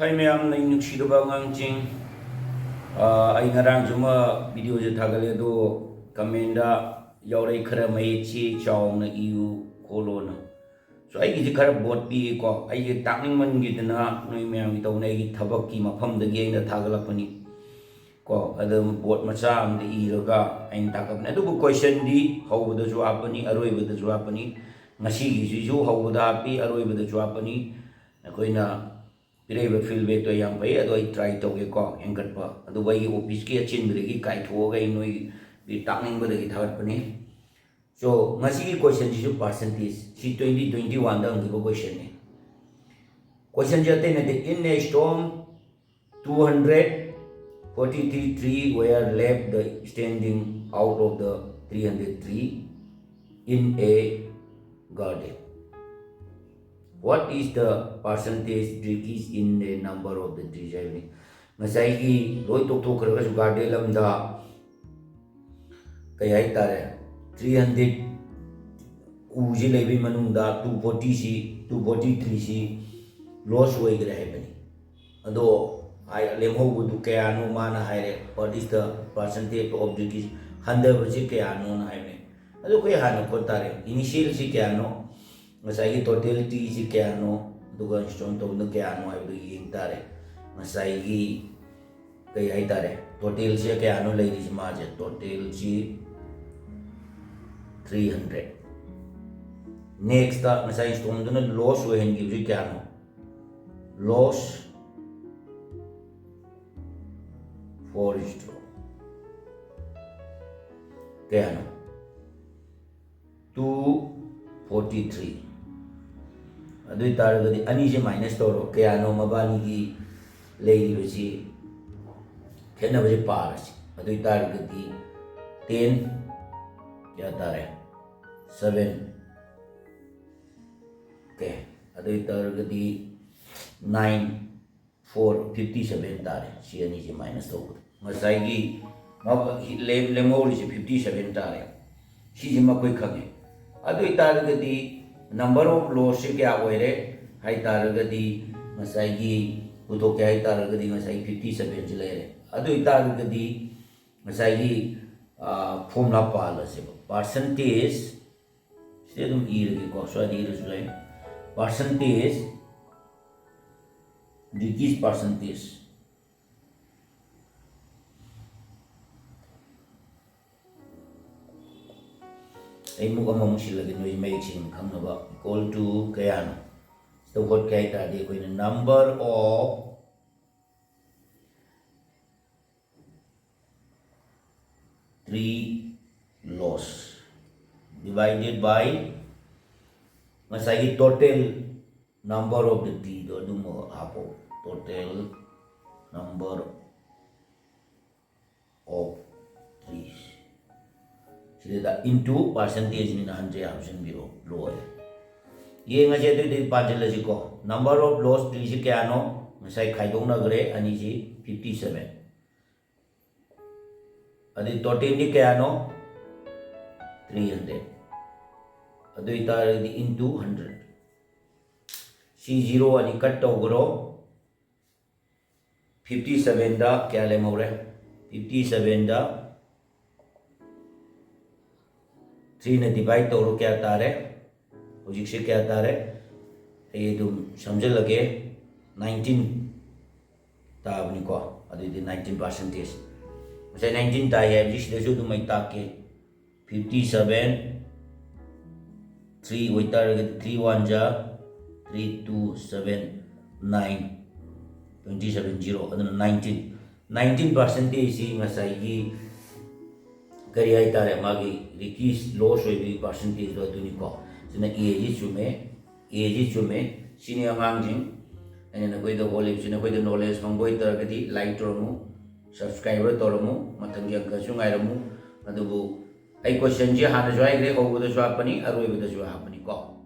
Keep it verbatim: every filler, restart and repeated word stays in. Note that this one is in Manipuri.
ꯍꯥꯏ ꯃꯌꯥꯝ, ꯅꯪ ꯅꯨꯡꯁꯤꯔꯕ ꯑꯉꯥꯡꯁꯤꯡ, ꯑꯥ, ꯑꯩ ꯉꯔꯥꯡꯁꯨ ꯑꯃ ꯚꯤꯗꯤꯑꯣꯁꯦ ꯊꯥꯒꯠꯂꯦ, ꯑꯗꯣ ꯀꯃꯦꯟꯗ ꯌꯥꯎꯔꯛꯏ, "ꯈꯔ ꯃꯌꯦꯛꯁꯤ ꯆꯥꯎꯅ ꯏꯌꯨ" ꯈꯣꯠꯂꯣꯅ꯫ ꯁꯣ, ꯑꯩꯒꯤꯁꯤ ꯈꯔ ꯕꯣꯠ ꯄꯤꯛꯏꯀꯣ, ꯑꯩꯁꯦ ꯇꯥꯛꯅꯤꯡꯃꯟꯈꯤꯗꯅ ꯅꯣꯏ ꯃꯌꯥꯝꯒꯤ ꯇꯧꯅ ꯑꯩꯒꯤ ꯊꯕꯛꯀꯤ ꯃꯐꯝꯗꯒꯤ ꯑꯩꯅ ꯊꯥꯒꯠꯂꯛꯄꯅꯤ ꯀꯣ꯫ ꯑꯗꯨꯝ ꯕꯣꯠ ꯃꯆꯥ ꯑꯃꯗ ꯏꯔꯒ ꯑꯩꯅ ꯇꯥꯛꯂꯛꯄꯅꯤ꯫ ꯑꯗꯨꯕꯨ ꯀꯣꯏꯁꯟꯗꯤ ꯍꯧꯕꯗꯁꯨ ꯍꯥꯞꯄꯅꯤ, ꯑꯔꯣꯏꯕꯗꯁꯨ ꯍꯥꯞꯄꯅꯤ꯫ ꯉꯁꯤꯒꯤꯁꯤꯁꯨ ꯍꯧꯕꯗ ꯍꯥꯞꯄꯤ, ꯑꯔꯣꯏꯕꯗꯁꯨ ꯍꯥꯞꯄꯅꯤ꯫ ꯑꯩꯈꯣꯏꯅ ꯄꯤꯔꯛꯏꯕ ꯐꯤꯗꯕꯦꯛꯇꯣ ꯌꯥꯝ ꯐꯩ, ꯑꯗꯣ ꯑꯩ ꯇ꯭ꯔꯥꯏ ꯇꯧꯒꯦꯀꯣ ꯍꯦꯟꯒꯠꯄ꯫ ꯑꯗꯨꯕꯨ ꯑꯩꯒꯤ ꯑꯣꯐꯤꯁꯀꯤ ꯑꯆꯤꯟꯕꯗꯒꯤ ꯀꯥꯏꯊꯣꯛꯑꯒ ꯑꯩ ꯅꯣꯏꯒꯤ ꯇꯥꯛꯅꯤꯡꯕꯗꯒꯤ ꯊꯥꯒꯠꯄꯅꯤ꯫ ꯁꯣ, ꯉꯁꯤꯒꯤ ꯀꯣꯏꯁꯟꯁꯤꯁꯨ ꯄꯥꯔꯁꯦꯟꯇꯦꯖ, ꯁꯤ ꯇ꯭ꯋꯦꯟꯇꯤ ꯇ꯭ꯋꯦꯟꯇꯤ ꯋꯥꯟꯗ ꯍꯪꯈꯤꯕ ꯀꯣꯏꯁꯟꯅꯤ꯫ ꯀꯣꯏꯁꯟꯁꯦ ꯑꯇꯩ ꯅꯠꯇꯦ, "In a storm, two hundred forty-three trees were left the standing out of the three hundred tree in a garden. What is the percentage decrease in the number of the trees?" ꯍꯥꯏꯕꯅꯤ꯫ ꯉꯁꯥꯏꯒꯤ ꯂꯣꯏ ꯇꯣꯛꯊꯣꯛꯈ꯭ꯔꯒꯁꯨ ꯒꯥꯔꯗꯦꯟ ꯑꯃꯗ ꯀꯩ ꯍꯥꯏꯇꯥꯔꯦ, ꯊ꯭ꯔꯤ ꯍꯟꯗ꯭ꯔꯦꯠ ꯎꯁꯤ ꯂꯩꯕꯒꯤ ꯃꯅꯨꯡꯗ ꯇꯨ ꯐꯣꯔꯇꯤꯁꯤ, ꯇꯨ ꯐꯣꯔꯇꯤ ꯊ꯭ꯔꯤꯁꯤ ꯂꯣꯁ ꯑꯣꯏꯈ꯭ꯔꯦ ꯍꯥꯏꯕꯅꯤ꯫ ꯑꯗꯣ ꯍꯥꯏ-, ꯂꯦꯝꯍꯧꯕꯗꯨ ꯀꯌꯥꯅꯣ ꯃꯥꯅ ꯍꯥꯏꯔꯦ, "What is the percentage of decrease?" ꯍꯟꯊꯕꯁꯤ ꯀꯌꯥꯅꯣꯅ ꯍꯥꯏꯕꯅꯤ꯫ ꯑꯗꯨ ꯑꯩꯈꯣꯏ ꯍꯥꯟꯅ ꯈꯣꯠ ꯇꯥꯔꯦ, ꯏꯅꯤꯁꯤꯌꯦꯜꯁꯤ ꯀꯌꯥꯅꯣ, ꯉꯁꯥꯏꯒꯤ ꯇꯣꯇꯦꯜ ꯇ꯭ꯔꯤꯁꯤ ꯀꯌꯥꯅꯣ, ꯑꯗꯨꯒ ꯏꯟꯁꯇꯣꯜ ꯇꯧꯕꯅ ꯀꯌꯥꯅꯣ ꯍꯥꯏꯕꯗꯨ ꯌꯦꯡ ꯇꯥꯔꯦ꯫ ꯉꯁꯥꯏꯒꯤ ꯀꯩ ꯍꯥꯏꯇꯥꯔꯦ, ꯇꯣꯇꯦꯜꯁꯦ ꯀꯌꯥꯅꯣ ꯂꯩꯔꯤꯁꯦ? ꯃꯥꯁꯦ ꯇꯣꯇꯦꯜꯁꯤ ꯊ꯭ꯔꯤ ꯍꯟꯗ꯭ꯔꯦꯠ꯫ ꯅꯦꯛꯁꯇ ꯉꯁꯥꯏ ꯏꯟꯁꯇꯣꯜꯗꯨꯅ ꯂꯣꯁ ꯑꯣꯏꯍꯟꯈꯤꯕꯁꯤ ꯀꯌꯥꯅꯣ? ꯂꯣꯁ ꯐꯣꯔ ꯏꯁꯇ꯭ꯔꯣ ꯀꯌꯥꯅꯣ? Two forty three. ꯑꯗꯨ ꯑꯣꯏ ꯇꯥꯔꯒꯗꯤ ꯑꯅꯤꯁꯦ ꯃꯥꯏꯅꯁ ꯇꯧꯔꯣ, ꯀꯌꯥꯅꯣ ꯃꯕꯥꯅꯤꯒꯤ ꯂꯩꯔꯤꯕꯁꯤ, ꯈꯦꯠꯅꯕꯁꯦ ꯄꯥꯔꯁꯤ꯫ ꯑꯗꯨ ꯑꯣꯏ ꯇꯥꯔꯒꯗꯤ ꯇꯦꯟ ꯀꯌꯥ ꯇꯥꯔꯦ? ꯁꯚꯦꯟ꯫ ꯑꯣꯀꯦ, ꯑꯗꯨ ꯑꯣꯏ ꯇꯥꯔꯒꯗꯤ ꯅꯥꯏꯟ ꯐꯣꯔ, ꯐꯤꯐꯇꯤ ꯁꯚꯦꯟ ꯇꯥꯔꯦ꯫ ꯁꯤ ꯑꯅꯤꯁꯦ ꯃꯥꯏꯅꯁ ꯇꯧꯕꯗ ꯉꯁꯥꯏꯒꯤ ꯃ-, ꯂꯦꯝ-, ꯂꯦꯝꯍꯧꯔꯤꯁꯦ ꯐꯤꯐꯇꯤ ꯁꯚꯦꯟ ꯇꯥꯔꯦ꯫ ꯁꯤꯁꯤꯃ ꯑꯩꯈꯣꯏ ꯈꯪꯉꯦ꯫ ꯑꯗꯨ ꯑꯣꯏ ꯇꯥꯔꯒꯗꯤ ꯅꯝꯕꯔ ꯑꯣꯐ ꯂꯣꯁꯁꯦ ꯀꯌꯥ ꯑꯣꯏꯔꯦ ꯍꯥꯏ ꯇꯥꯔꯒꯗꯤ ꯉꯁꯥꯏꯒꯤ ꯄꯨꯊꯣꯛꯀꯦ ꯍꯥꯏ ꯇꯥꯔꯒꯗꯤ ꯉꯁꯥꯏ fifty sevenꯁꯤ ꯂꯩꯔꯦ꯫ ꯑꯗꯨ ꯑꯣꯏꯇꯥꯔꯒꯗꯤ ꯉꯁꯥꯏꯒꯤ formula ꯄꯥꯜꯂꯁꯦꯕ, percentage ꯁꯤꯗꯤ ꯑꯗꯨꯝ ꯏꯔꯒꯦꯀꯣ, ꯁ꯭ꯋꯥꯏꯗ ꯏꯔꯁꯨ ꯌꯥꯏ꯫ Percentage, Ricky's percentage꯫ ꯑꯩ ꯑꯃꯨꯛ ꯑꯃꯃꯨꯛ ꯁꯤꯜꯂꯒꯦ, ꯅꯣꯏ ꯃꯌꯦꯛ ꯁꯦꯡꯅ ꯈꯪꯅꯕ꯫ Equal to ꯀꯌꯥꯅꯣ? ꯁꯤꯗ ꯍꯣꯠꯀꯦ ꯍꯥꯏ ꯇꯥꯔꯗꯤ ꯑꯩꯈꯣꯏꯅ number of tree loss divided by ꯉꯁꯥꯏꯒꯤ total number of the treeꯗꯣ ꯑꯗꯨꯝ ꯍꯥꯞꯄꯣ꯫ Total number of trees꯫ ꯁꯤꯗ into percentageꯅꯤꯅ hundred ꯍꯥꯞꯆꯤꯟꯕꯤꯔꯣ, ꯂꯣꯏꯔꯦ꯫ ꯌꯦꯡꯉꯁꯦ, ꯑꯗꯨꯏꯗꯤ ꯄꯥꯟꯁꯤꯜꯂꯁꯤꯀꯣ꯫ Number of lost treesꯁꯤ ꯀꯌꯥꯅꯣ? ꯉꯁꯥꯏ ꯈꯥꯏꯗꯣꯛꯅꯈ꯭ꯔꯦ ꯑꯅꯤꯁꯤ, fifty seven꯫ ꯑꯗꯨꯗꯤ totalꯗꯤ ꯀꯌꯥꯅꯣ? Three hundred꯫ ꯑꯗꯨ ꯑꯣꯏꯇꯥꯔꯒꯗꯤ into hundred꯫ ꯁꯤ zero ꯑꯅꯤ cut ꯇꯧꯈ꯭ꯔꯣ꯫ Fifty sevenꯗ ꯀꯌꯥ ꯂꯦꯝꯍꯧꯔꯦ? Fifty sevenꯗ threeꯅ divide ꯇꯧꯔꯣ, ꯀꯌꯥ ꯇꯥꯔꯦ? ꯍꯧꯖꯤꯛꯁꯦ ꯀꯌꯥ ꯇꯥꯔꯦ? ꯑꯩ ꯑꯗꯨꯝ ꯁꯝꯖꯜꯂꯒꯦ, nineteen ꯇꯥꯕꯅꯤꯀꯣ꯫ ꯑꯗꯨꯗꯤ nineteen percentage꯫ ꯉꯁꯥꯏ nineteen ꯇꯥꯏ ꯍꯥꯏꯕꯁꯤ ꯁꯤꯗꯁꯨ ꯑꯗꯨꯝ ꯑꯩ ꯇꯥꯛꯀꯦ꯫ Fifty seven, three ꯑꯣꯏꯇꯥꯔꯒꯗꯤ three one ꯖꯥ three, two seven, nine, twenty seven zero, ꯑꯗꯨꯅ nineteen꯫ Nineteen percentageꯁꯤ ꯉꯁꯥꯏꯒꯤ ꯀꯔꯤ ꯍꯥꯏꯇꯥꯔꯦ, ꯃꯥꯒꯤ Ricky's loss ꯑꯣꯏꯕꯒꯤ percentageꯗꯣ ꯑꯗꯨꯅꯤꯀꯣ꯫ ꯁꯤꯅ Aꯁꯤ ꯆꯨꯝꯃꯦ, Aꯁꯤ ꯆꯨꯝꯃꯦ꯫ ꯁꯤꯅꯤ ꯑꯉꯥꯡꯁꯤꯡ, ꯑꯩꯅ ꯅꯈꯣꯏꯗ ꯍꯣꯠꯂꯤꯕꯁꯤ, ꯅꯈꯣꯏꯗ knowledge ꯐꯪꯕ ꯑꯣꯏꯇꯥꯔꯒꯗꯤ like ꯇꯧꯔꯝꯃꯨ, subscribe ꯇꯧꯔꯝꯃꯨ, ꯃꯊꯪꯒꯤ ꯑꯪꯀꯁꯨ ꯉꯥꯏꯔꯝꯃꯨ꯫ ꯑꯗꯨꯕꯨ ꯑꯩ questionꯁꯤ ꯍꯥꯟꯅꯁꯨ ꯍꯥꯏꯈ꯭ꯔꯦ, ꯍꯧꯕꯗꯁꯨ ꯍꯥꯞꯄꯅꯤ, ꯑꯔꯣꯏꯕꯗꯁꯨ ꯍꯥꯞꯄꯅꯤꯀꯣ꯫